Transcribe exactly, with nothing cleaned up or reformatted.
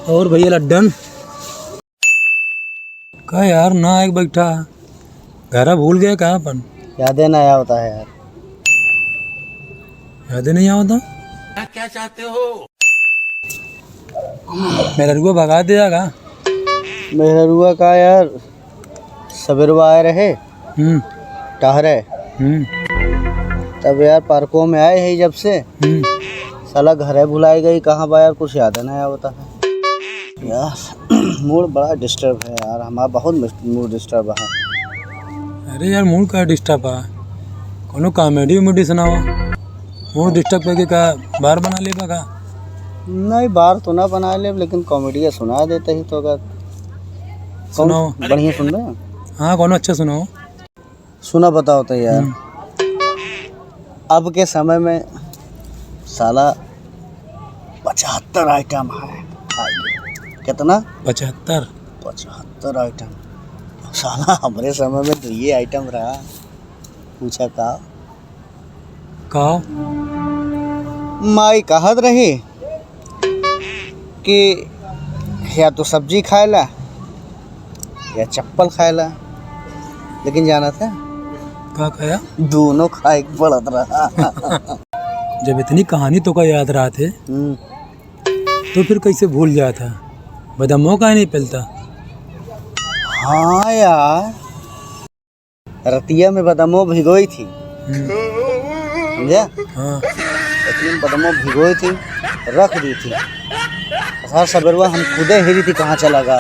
और भैया लड्डन, का यार ना आए बैठा, घरा भूल गए का अपन? यादे ना आवता है यार। यादे नहीं आवता? मेहररुआ भगा दिया का? मेहररुआ का यार, सबेरवा आए रहे हम्म। टहरे। हम्म। तब यार पार्कों में आए है जब से, हम्म। साला घरे भुलाए गई, कहाँ बा यार, कुछ याद नहीं आवता है। यार, मूड बड़ा डिस्टर्ब है यार, हमारा बहुत मूड डिस्टर्ब है। अरे यार, मूड का डिस्टर्ब है? कोनो कॉमेडी वॉमेडी सुनावा। मूड डिस्टर्ब करके का बार बना लेबा का? नहीं, बार तो ना बना लेब, लेकिन कॉमेडिया सुना देते ही तो अगर। कौन सुनाओ। बढ़िया सुनबे? हाँ, कोनो अच्छा सुनाओ। सुना बताओ तो यार। हम्म। अब के समय में साला पचहत्तर आइटम है। कितना? पचहत्तर। पचहत्तर आइटम। साला हमरे समय में तो ये आइटम रहा। पूछा का? का? माई कहत रही कि या तो सब्जी खाएला या चप्पल खाएला, लेकिन जाना था का खाया? दोनों खाए के पड़त रहा। जब इतनी कहानी तो का याद रहा थे, हम्म। तो फिर कैसे भूल जाता? बदामो का नहीं पेलता? हाँ यार, रतिया में बदामो भिगोई थी, हम्म। समझा? हाँ। रतिया में बदामो भिगोई थी, रख दी थी। सार सबेरवा हम खुदे हेरी थी कहाँ चला गा।